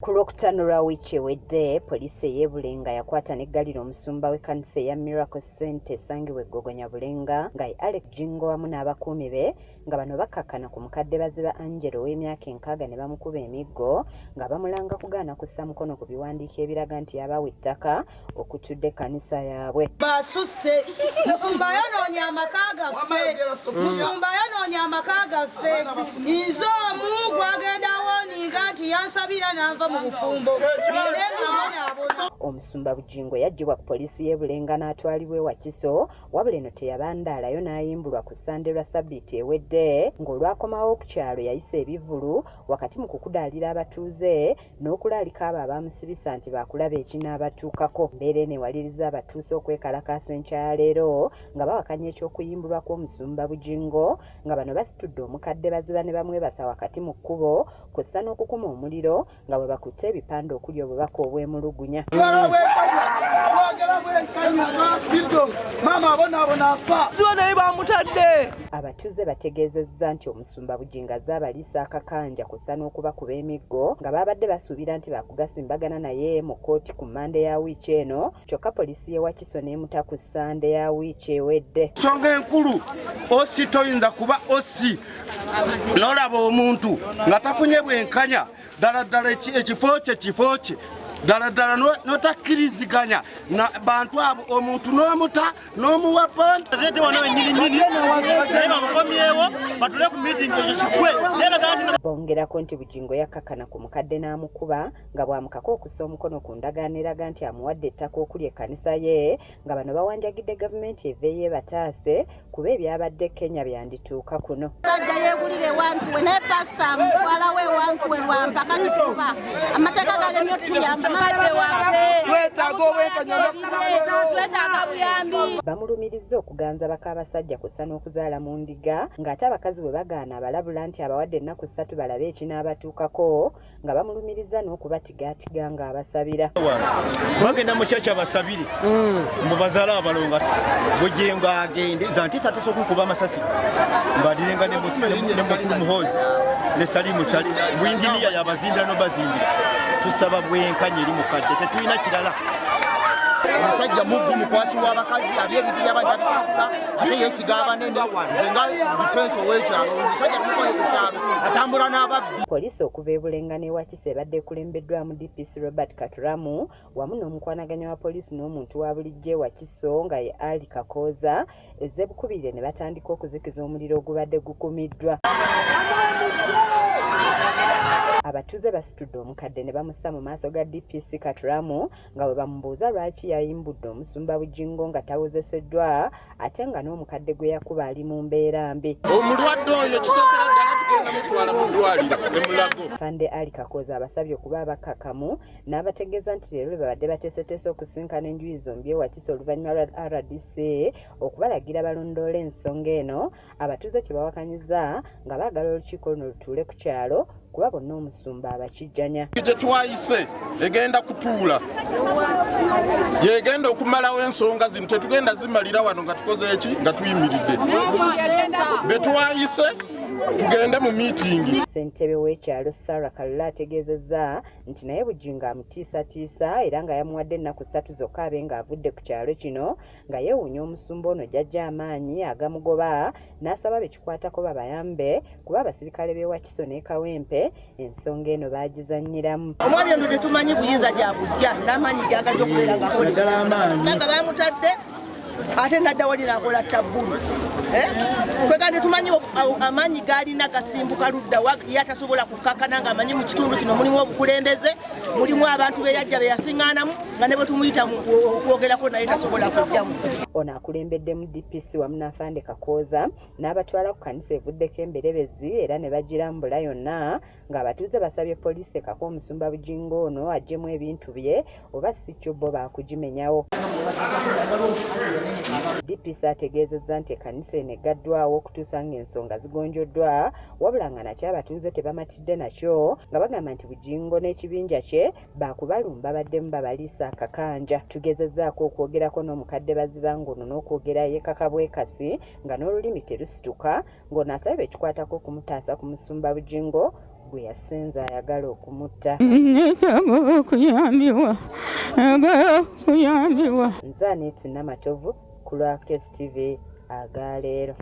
Ku Lwokutaano lwa wiiki ewedde, poliisi ey'e Bulenga yakwata n'eggalira omusumba w'ekkanisa eya Miracle Centre esangibwa e Ggogonya Bulenga nga ye Alec Jjingo wamu n'abakuumi be nga bano bakkakkana ku mukadde Baziba Angelo ow'emyaka enkaaga ne bamukuba emiggo nga bamulanga kugaana kussa mukono ku biwandiiko ebiraga nti yabawa ettaka okutudde ekkanisa yaabwe. Basusse musumba ayonoonye amaka gaffe, musumba ayonoonye amaka gaffe. Nze omu gwagenda awooninga nti yansabira n'anva mu bufumbo ngende nga mbonaabona. Omusumba Bugingo yaggyibwa ku poliisi y'e Bulenga n'atwalibwa e Wakiso wabula eno teyabandaalayo n'ayimbulwa ku Ssande lwa ssabbiiti ewedde ng'olwakomawo ku kyalo yayisa ebivvulu wakati mu kukudaalira abatuuze n'okulaalika abo abaamusibisa nti baakulaba ekinaabatuukako. Embeera eno ewaliriza abatuuze okwekalakaasa enkya ya leero nga bawakanya eky'okuyimbulwa kw'omusumba Bugingo nga bano basitudde omukadde Baziba ne bamwebasa wakati mu kkubo kw'ossa n'okukuma omuliro nga bwe bakutte ebipande okuli obubaka obwemulugunya. Abatuuze bategeezezza nti omusumba Bugingo azze abaliisa akakanja kw'ossa n'okubakuba emiggo nga baabadde basuubira nti baakugasimbagana naye mu kkooti ku Mmande ya wiiki eno kyokka poliisi y'e Wakiso n'emuta ku Ssande ya wiiki ewedde. Ensonga enkulu osi toyinza kuba osi n'olaba omuntu nga tafunye bwenkanya ddala ddala ekifo kye kifo kye ddala ddala notakkiriziganya na bantu abo omuntu n'omuta n'omuwa pondete wano wenyini nyini naye bamukomyewo batule ku meeting ekyo kigwe naye bagamba nti bongerako nti Bugingo yakkakkana ku mukadde n'amukuba nga bw'amukaka okussa omukono ku ndagaano eraga nti amuwadde ettaka okuli ekkanisa ye nga bano bawanjagidde gavumenti eveeyo ebataase kuba ebyabadde e Kenya byandituuka kuno. Sajja yeegulira ewantu we naye pasita amutwalawo ewantu we lwampaka kifuba amateeka galemye otuyamba mukadde waffe twetaaga obwenkanya twetaaga buyambi. Bamulumirizza okuganza bakabasajja kw'ossa n'okuzaala mu ndiga ng'ate abakazi bwe bagaana abalabula nti abawadde ennaku ssatu balabe ekinaabatuukako nga bamulumirizza n'okubatigaatiga ng'abasabira. Bagenda mu kyakya basabire mbu bazaale abalonga Bugingo agende za ntiisa atuuse okukuba amasasi mbadirenga ne mukulu Muhoozi ne Salimu Sali bwinginiya yabazimbira nobazimbira. Tusaba bwenkanya eri mukadde, tetulina kirala. Omusajja mubbi, mukwasi w'abakazi, ali ebintu by'abantu abisasula ate yeesiga abanene. Nze nga defense ow'ekyalo, omusajja tumukoye ku kyalo, atambula n'ababbi. Poliisi okuva e Bulenga n'e Wakiso ebadde ekulembeddwamu DPC Robert Katuramu wamu n'omukwanaganya wa poliisi n'omuntu wa bulijjo e Wakiso nga ye Ali Kakooza ezze bukubirire ne batandika okuzikiza omuliro ogubadde gukumiddwa. Abatuuze basitudde omukadde ne bamussa mu maaso ga DPC Katuramu nga bwe bamubuuza lwaki yayimbudde omusumba Bugingo nga tawozeseddwa ate nga n'omukadde gwe yakuba ali mu mbeera mbi. Omulwadde oyo kisookera ddala tugenda mutwala mu ddwaliro e Mulago. Afande Ali Kakooza abasabye okuba abakkakkamu n'abategeeza nti leero lwe babadde bateeseteese okusinkana enjuyi zombi e Wakiso oluvannyuma lwa RDC okubalagira balondoole ensonga eno abatuuze kye bawakanyiza nga baagala olukiiko luno lutuule ku kyalo kuba bonna omusumba abakijjanya. Gye twayise egenda kutuula yegenda okumalawo ensonga zino, tetugenda zimalira wano nga tukoze eki nga tuyimiridde be twayise tugende mu miitingi. Ssentebe w'ekyalo Sarah Kalula ategeezezza nti naye Bugingo amutiisatiisa era nga yamuwadde ennaku ssatu zokka abe ng'avudde ku kyalo kino nga yeewuunya omusumba ono gy'aggya amaanyi agamugoba n'asaba be kikwatako babayambe kuba abasirikale b'e Wakiso n'e Kawempe ensonga eno baagizannyiramu. Omwami ono tetumanyi buyinza gyabujja n'amaanyi gyagajja okubeera ng'akola bamutadde ate nadda wali nakola tabbulu kwega tetumanyi amaanyi gaalina gasimbuka ludda ye atasobola kukkakana ng'amanyi mu kitundu kino mulimu obukulembeze, mulimu abantu beyajja beyasiŋŋaanamu nga ne bwe tumuyita okwogerako naye tasobola kujjamu. Ono akulembeddemu DPC wamu n'Afande Kakooza n'abatwala ku kanisa evuddeko emberebezi era ne bagirambula yonna ng'abatuuze basabye poliisi ekake omusumba Bugingo ono aggyemu ebintu bye oba si kyo bo baakugimenyawo. DPC ategeezezza nti ekkanisa eno eggaddwawo okutuusa ng'ensonga zigonjoddwa wabula nga nakyo abatuuze tebamatidde nakyo nga bagamba nti Bugingo n'ekibinja kye baakubalumba baddemu babaliisa akakanja. Tugezezzaako okwogerako n'omukadde Baziba ng'ono n'okwogera yeekaka bwekasi nga n'olulimi terusituka ng'ono asabye be kikwatako okumutaasa ku musumba Bugingo gwe yasenze ayagala okumutta. Neetaaga okuyambibwa, ayagala okuyambibwa. Nze Annet Namatovu ku lwa KSTV agaleero.